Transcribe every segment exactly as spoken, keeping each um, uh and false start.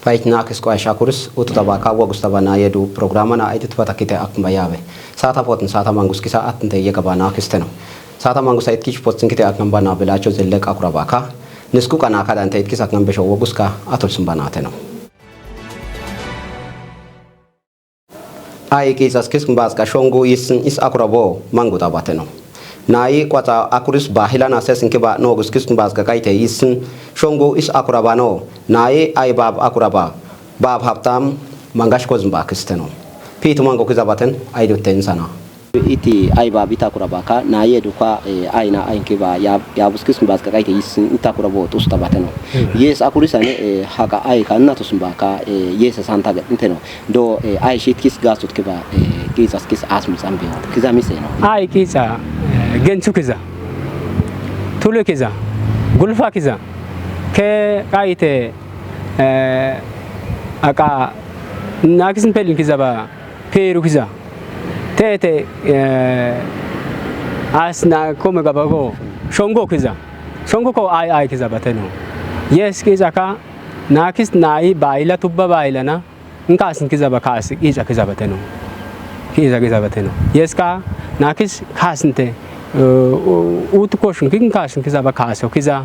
Fayit naakis qoyasha kuris utu tabaka wagus taba na yedu programa na aidit batakite akmba yabe. Sata potin sata mangus kisa atnte yegaba naakis teno. Sata mangus aitkich potin kite aknamba na belacho zellek akurabaka. Nisku kana kadante itkis aknamba sho wagus ka atul simbanateno. Ai kis askis mbas ka shongu isin is akurabo mangu tabateno. Nai kwata akuris bahila na sesin kiba nogus kis mbas ka kaite isin shongu is akurabano. Nai ai bab akuraba. Bab haptam mangash kozin ba kisteno. Pitu mango kizabaten ai do tensana. Iti ai bab ita akuraba ka na yedu ka, eh, ai na ai kiba ya ya bus kis mbas ka kaite isin ita akurabo tus tabateno. Yes akuris ane, eh, haka ai ka na tus mbaka, eh, yes santa ga nteno. Do, eh, ai shit kis gasut kiba, eh, kis as kis asmis ambe. Kiza miseno. Ai kisa, eh, genchu kiza. Tulu kiza. Gulfa kiza. Ke kaite, eh, aka nakisin pelin kiza ba. Peru kiza. Tete, eh, asna kome gabago. Shongo kiza. Shongo ko ai ai kiza bateno. Yes kiza ka nakis nai baila tubba baila na. Nkasin kiza ba kasi kiza kiza bateno. Kiza kiza bateno. Yes ka nakis kasinte. Uh, utu koshun kin kasin kiza ba kaso kiza.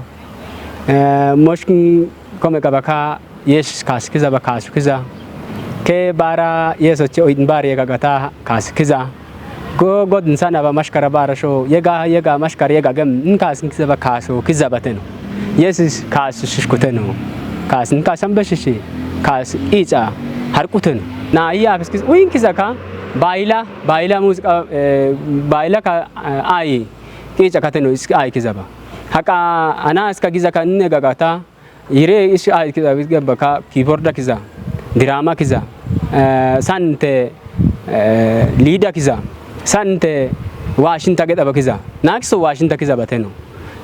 Eh, moshkin kome gabaka Yesus kas kiza ba kas kiza. Ke bara Yesus che oidin bara yega gata kas kiza. Go godin sana ba mashkara bara sho yega yega mashkara yega gem in kas kiza ba kas kiza bateno. Yesus kas shishkuteno. Kas in kas ambe shishi. Kas icha harkuteno. Na iya bis kiza uin kiza ka baila baila musika, eh, baila ka, eh, ai. Icha kateno is ai kiza ba. Haka anas ka giza ka nne gagata. Ire ish ai kiza ba ka keyboard da kiza, drama kiza, eh, sante, eh, lida kiza, sante washinta geda ba kiza. Nakso washinta kiza bateno.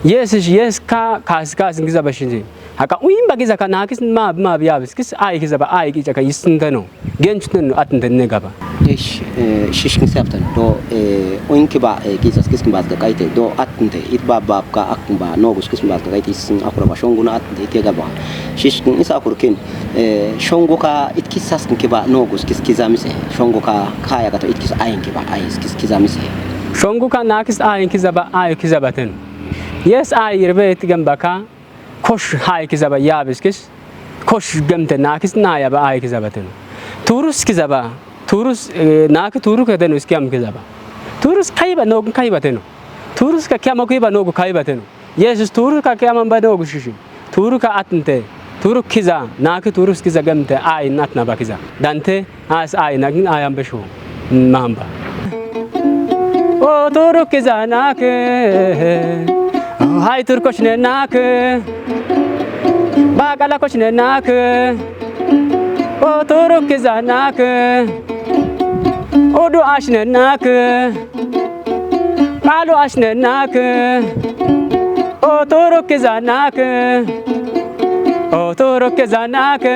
Yes ish yes ka kas kas kiza ba shinji. Haka uimba kiza ka nakis ma ma biya bis kis ai kiza ba ai kiza ka yisinteno. Genchuten atnten ne gaba. Ish, eh, shishkin septen do, eh, oinki ba, eh, kizas kiskin bas ga kaite do atnte it ba bab ka akn ba nogus kiskin bas ga kaite isin akura ba shonguna atnte it gaba. Shishkin isa kurkin, eh, shongu ka it kisas kin kiba nogus kis kizamise. Shongu ka kaya gato it kis ayin kiba ayin kis kizamise. Shongu ka nakis ayin kizaba ayin kizabaten. Yes ayin irbe it gamba ka. Kosh hai kizaba yabis kis. Kosh gemte nakis na yaba ai kizabateno. Turus kizaba. Turus, eh, naki turu keteno iskiam kizaba. Turus kaiba nogun kaibateno. Turus ka kiama kiba nogu kaibateno. Yesus turu ka kiama ba nogu shishi. Turu ka atnte. Turu kiza. Naki turus kiza gemte ai natna ba kiza. Dante. As ai nagin ai ambe shu. Mamba. O turu kiza nake. Hai tur koshne nake. Bagala koshne nake. O turu kiza nake. Odu ashne nake. Kalu ashne nake. O turu kiza nake. O turu kiza nake.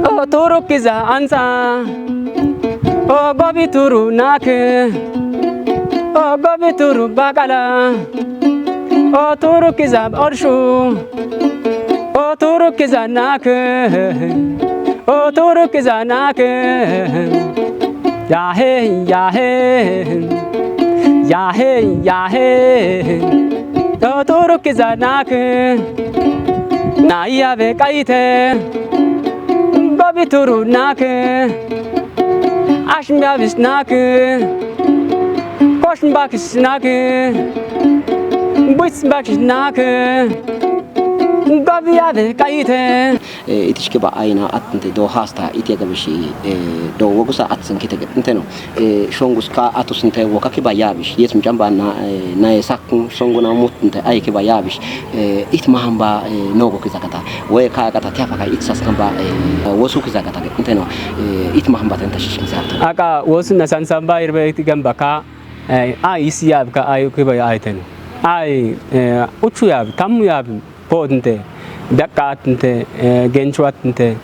O turu kiza ansa. O gobi turu nake. O gobi turu bagala. O turu kiza orshu. O turu kiza nake. O turu kiza nake. Yahe, yahe. Yahe, yahe. O turu kiza nake. Na iya be kaite. Babi turu nake. Ashmia bis nake. Koshn bakis nake. Buits bakis nake. Babi ya be kaite. Eh, itishke ba aina atnte do hasta iti gabishi, eh, do wogusa atsin kite nteno. Eh, shongus ka atus nte woka kiba yabish. Yes mjamba na, eh, na esak shongu na mut nte ai kiba yabish. Eh, it mahamba, eh, nogo kiza kata. We ka kata tiapa ka it sas kamba, eh, wosu kiza kata nteno. Eh, it mahamba tenta shish kiza kata. Aka wosu na san samba irbe it gamba ka, eh, ai isi yab ka ai kiba ai teno. Ai, eh, uchu yab, tamu yab. Podnte, dakka atnte, eh, genchu atnte,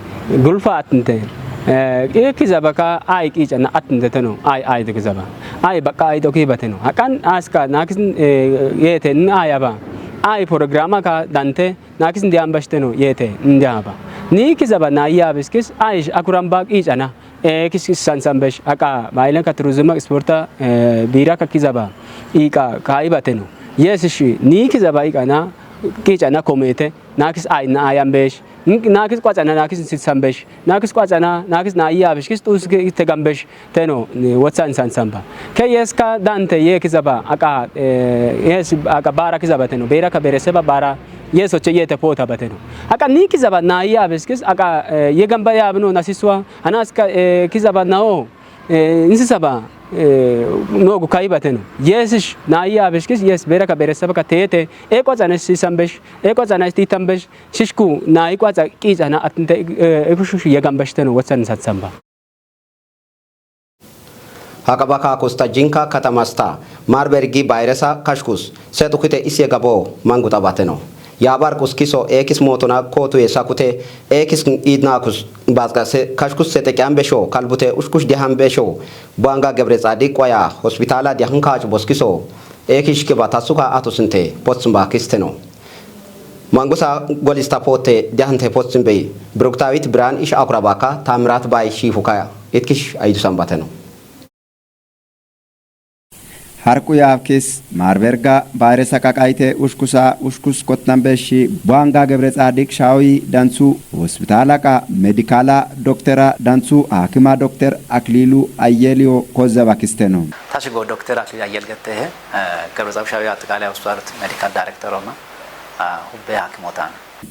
gulfa atnte, eh, e kizaba ka ai kicha na atnte teno, ai, ai de kizaba. Ai baka ai doki bateno. Hakan aska nakis, eh, yete n ai aba. Ai programa ka dante nakis ndiam bashteno yete ndiaba. Ni kizaba na yabiskis aish akuramba qiicana. Ekis sansan besh aqa mailen ka turizma sporta bira ka kizaba iqa kaibateno. Yes shi ni kizaba iqana qiicana komete nakis aina ayan besh. Nakis qwacana nakis sitsan besh. Nakis qwacana nakis na yabiskis tus tegan besh. Teno wotsan sansan ba. Ke yes ka dante ye kizaba aqa yes aqa bara kizaba teno. Bera ka bereseba bara yes oche yete pota bateno. Aqa ni kizaba na yabiskis aqa ye gamba yabno nasiswa. Anas ka kizaba nao insisaba nogu kaibateno. Yes ish na yabiskis yes bera ka bereseba ka tete. E qwacana sisan besh. E qwacana titan besh. Shishku na iqwaca qiicana atinte ekushush ye gambeshteno wotsan sansan ba. Haqaba ka kusta jinka katamasta marbergi bayresa kashkus setukite isye gabo mangu tabateno. Yabar kuskiso ekis motona kotuye sakute ekis idnakus bazgase kashkus seteqyan besho kalbute ushkush dihan besho banga gebre tsadik waya hospitala dihan kacu boskiso ekish kiba tasuka atusinte potsumba kisteno. Mangusa golista pote dehante potsin bey. Bruktawit Bran ish akurabaka Tamirat bay shifuka itkish aydu sanbateno. Harqu yavkis marberga bayresa kaqayte ushkusa ushkus kotnan beshi buanga gebre tsadik shawi dantsu hospitala qa medikala doktera dantsu hakima dokter Aklilu Ayelio kozza bakisteno. Tashigo dokter Aklilu Ayel gettehe gebre tsadik shawi atikale hospitalut medikal darekterona. Hubbe hakimotan.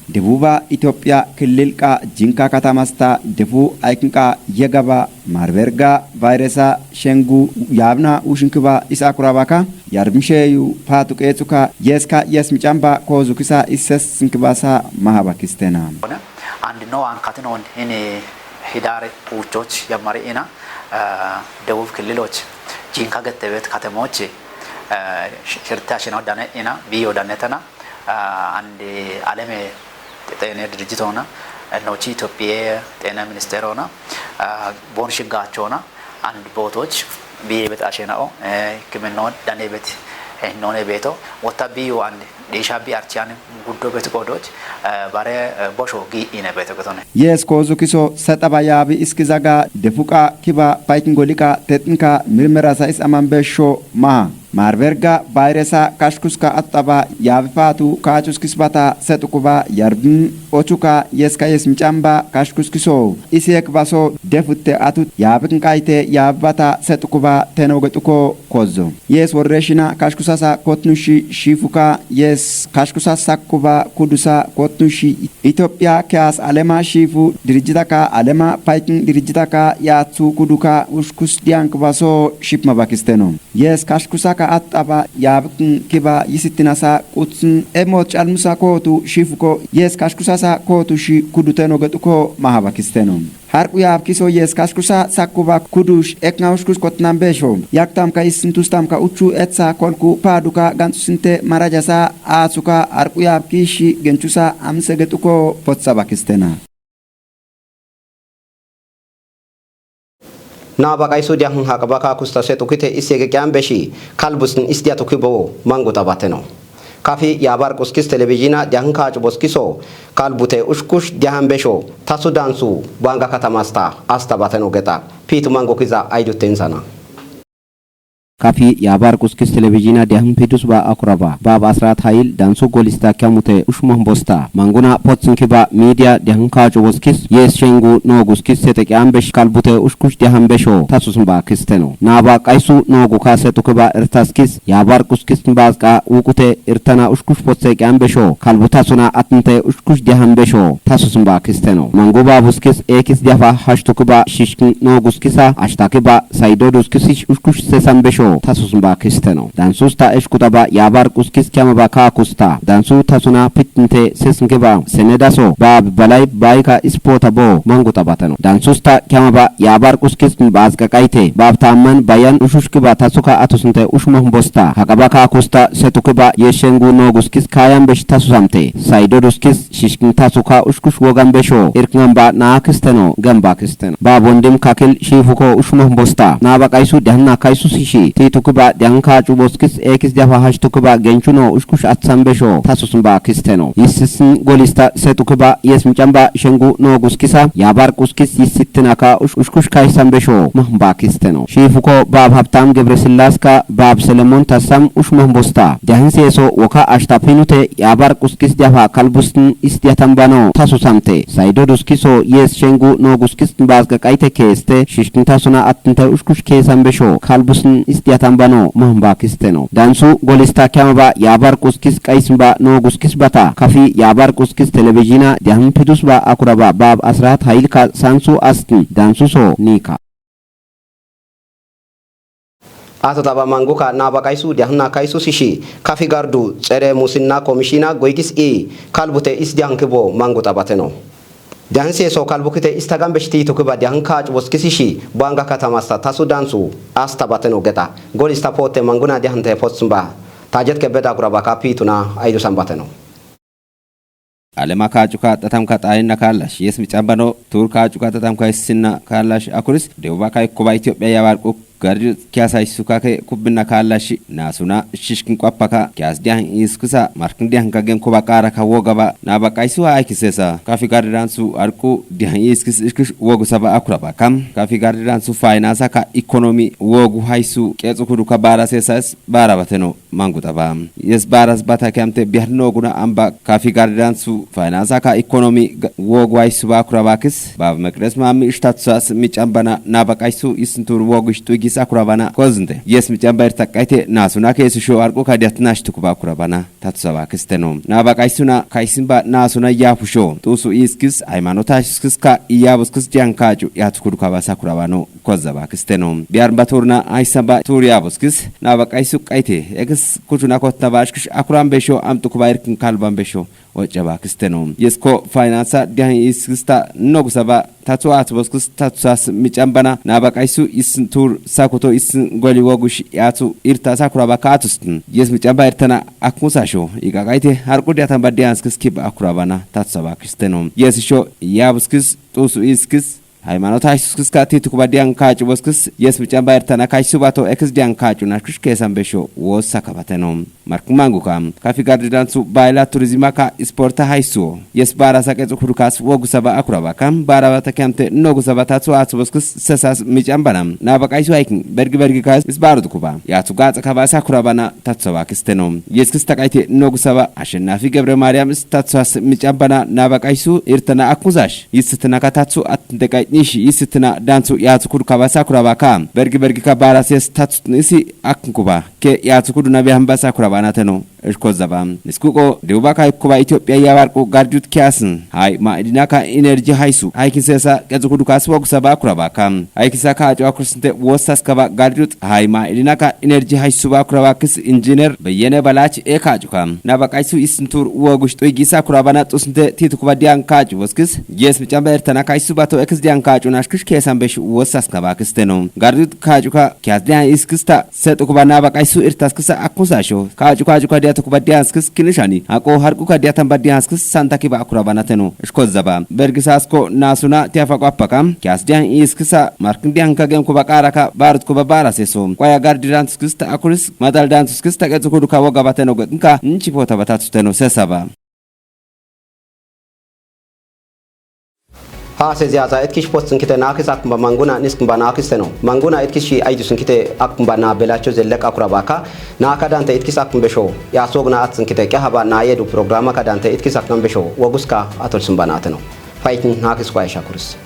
Debuba Itophiya killil qa jinka katamasta defu aykinqa yegaba marberga bayresa shengu yabna ushinkiba isa kurabaka yarbmisheyu patu qetsuka yeska yesmicamba kozu kisa isses sinkibasa mahabakistena. And no one katino in hidare puchoch yamari ina debuv killiloch jinka gettebet katemoch shirta shino dane ina biyo danetana. And aleme xeene dirijit ሆነ እኖቺ ኢትዮጵያ xeena minister ሆነ bon shiggaachona. And botoch biye bet ashenao hikimino dane bet hinone beto wota biyo and dhisha bi archiyan guddo bet qodoch bare bosho gi ine beto getone. Yes kozu kiso setaba yabi iskizaga defuqa kiba paykin goliqa tetnka mirmerasa is aman besho maha. Marberga bayresa kashkuska attaba yabi patu kachus kisbata setukuba yarbin ochuka yeska yesmicamba kashkus kiso isiyek baso defutte atut yabik nqayte yabi bata setukuba tenogetuko kozzo. Yes worreshina kashkusasa kotnushi shifuka yes kashkusa sakkuba kudusa kotnushi Itophiya kiyas alema shifu dirijitaka alema paykin dirijitaka yatsu kuduka ushkus diyankbaso shipma bakisteno. Yes kashkusaka attaba yabkin kiba yisittinasa qutsin emot calmusa kotu shifuko yes kashkusasa kotu shi kuduteno getuko mahabakisteno. Harqu yabkiso yes kashkusa sakkuba kudush ekna ushkus kotnan besho yaktamka issintustamka uchu etsa kolku paduka gantsusinte marajasa atsuka harqu yabkishi genchusa amse getuko potsa bakistena. Na baqaysu diahun haqabaka kusta setukite isyegeqyan beshi kalbusn isdiatukibo mangu tabateno. Kafi yabar quskis televizhina diahun kacu boskiso kalbute ushkush diahan besho tasu dansu banga katamasta asta bateno geta pitu mangu kiza aydutten sana. Kafi yabar quskis televizhina diahun pitus ba akuraba bab asrat hayil dansu golista kyamute ushmohn bosta manguna potsin kiba media diahun kacu boskis yes shengu no guskis seteqyan besh kalbute ushkush diahan besho tasusn ba kisteno. Na ba qaysu no guka setukiba irtaskis yabar quskis bazqa ukute irtana ushkush potseqyan besho kalbutasuna atnte ushkush diahan besho tasusn ba kisteno. Mangu ba buskis ekis diafa hashtukiba shishkin no guskisa ashtakiba saydo duskisish ushkush sesan besho tasusn ba kisteno. Dansusta eshkutaba yabar quskis kyamaba kakusta dansu tasuna pittinte sesnkiba senedaso ba balay bayka ispota bo mangu tabateno. Dansusta kyamaba yabar quskis bazqa qayte bab tamman bayan ushushkiba tasuka atusnte ushmohn bosta haqaba kakusta setukiba yeshengu no guskis kayan besh tasusamte saydo duskis shishkin tasuka ushkush wogan besho irkngan ba na kisteno gamba kisteno. Ba bondim kakil shifuko ushmohn bosta na ba qaysu diahna kaysu sishi Tiitu kiba dihan kaacu boskis eekis diyafa hash tukiba genchu no ushkush atsan besho tasusun ba kisteno. Yissisn golista setu kiba yes micamba shengu no guskisa yabar quskis yissitnaka ush-, ushkush kaysan besho mahmba kisteno. Shifuko bab Habtam Gebresillaska bab Selemon Tassam ush mahmbosta. Dihan seeso woka ashta pinute yabar quskis diyafa kalbusn is diyatan bano tasusamte. Saydo duskiso yes shengu no guskis bazga qayte keeste shishkin tasuna attinte ushkush keesan besho kalbusn is diyatan bano mahmba kisteno. Dansu golista kyama ba yabar quskis qaysn ba no guskis bata. Kafi yabar quskis televizina dihan pidus ba akuraba bab Asrat Hayilka sansu astin dansu so nika. Ato taba manguka na ba kaysu diahna kaysu sishi kafi gardu tsere musinna komishina goygis i kalbute is diahn kibo mangu tabateno. Diahn seeso kalbukite is tagambe shiti tukiba diahn kaac boskisishi banga katamasta tasu dansu as tabateno geta. Gol ista pote manguna diahn te potsumba. Tajet ke beda guraba ka pituna aidu sambateno. Alema kaacuka tatamka xaayinna kaallash yes micambano tuur kaacuka tatamka issinna kaallash akuris dewuba kaykuba Itophiya yabarqu garju kiyasa issukake kubbinna kaallash naasuna shishkin qoppaka kiyas diyahin iskisa markin diyahin kagen kuba qaaraka wogaba naabaqaysu ha aykisesa kafi gardiransu arqu diyahin iskis ishkish wogu saba akurabaka kafi gardiransu faynansa ka ikonomi wogu haysu qexu kuduka baarasesas baarabateno. Mangu taba yes baras bata kemte biarno guna amba kafi gardiransu faynansa ka ikonomi wogu aysu ba kurabakis bab mekres mami ishtatsas micambana nabaqaysu isintur wogu ishtu igis akurabana kozinde yes micamba irtaqayte nasuna kesu sho arqu kadiyatnash tukuba kurabana tatsabakisteno nabaqaysuna kaysimba nasuna yapusho tusu iskis aymanota iskis ka iyabuskis diyan kacu yatukudu kabasa kurabano. Kozaba kisteno biyar baturna aysaba turiya boskis naba qaysu qayte ekis kuchuna kotna bashkish akuran besho amtu kuba irkin kalban besho. Ocaba kisteno yesko faynansa diyan iskista nogusaba tatu at boskis tatu sas micambana naba qaysu isin tur sakuto isin goli wogush yatu irta sakura bakatustin yes micamba irtana akusasho iqaqayte harqu diyatan ba diyanskis kib akurabana tatsaba kisteno yes sho yabuskis tusu iskis haymanota haysuskiska titukuba diyan kacu boskis yes micamba irtana kaysubato ekis diyan kacu nashkish kesan besho wosa kabateno. Markumanguka kafi gardidansu bayla turizimaka isporta haysuo yes bara saqe tsukudukas wogusaba akurabaka bara bata kemte nogusaba tatsu atsu boskis sesas micambana nabaqaysu haykin bergi bergikas isbaru dukuba yatu gatsa kabasa akurabana tatsaba kisteno. Yeskis taqayte nogusaba ashennafi gebre maryam is tatsas micambana nabaqaysu irtana akuzash yisitna ka tatsu atndeqay nishi yisitna dansu yatsu kur kabasa kurabaka bergi bergi ka bara ses tatsu nisi aknkuba ke yatsu kudu nabi hambasa kurabana teno. Ishkozaba niskuko dewuba kay kuba Itophiya yabarqu garjut kiyasn hay ma idinaka enerji haysu haykin sesa qezu kudu kas wogusaba kurabaka haykisa kacu akursnte wosas kaba garjut hay ma idinaka enerji haysu ba kurabakis injiner beyene balach e kacu ka naba qaysu isintur wogush tuygisa kurabana tusnte titukuba diyan kacu boskis yes micamba irtana kaysu bato ekis diyan kacu nashkish kesan besh wosas kaba kisteno garjut kacu ka kiyas diyan iskista setukuba naba qaysu irtaskisa akusasho kacu kacu ka diyatukuba diyanskis kinishani haqo harqu ka diyatan ba diyanskis santaki ba akurabana teno. Ishkozaba bergisasko nasuna tiyafa qwapaka kiyas diyan iskisa markin diyan kagen kuba qaraka barut kuba bara seso qwaya gardiranskista akuris madaldanskista qetsu kudu ka wogabateno gotnka nchi pota batatuteno sesaba. Ha se ziyaza etkish post nkite nakis akmba manguna niskmba nakis teno manguna etkish shi aidus nkite akmba na belacho zellek akurabaka na kadante itkis akmbesho ya sogna ats nkite kehaba na yedu programa kadante itkis akmbesho woguska atol sumbanateno. Faitin nakis kwa shakuris.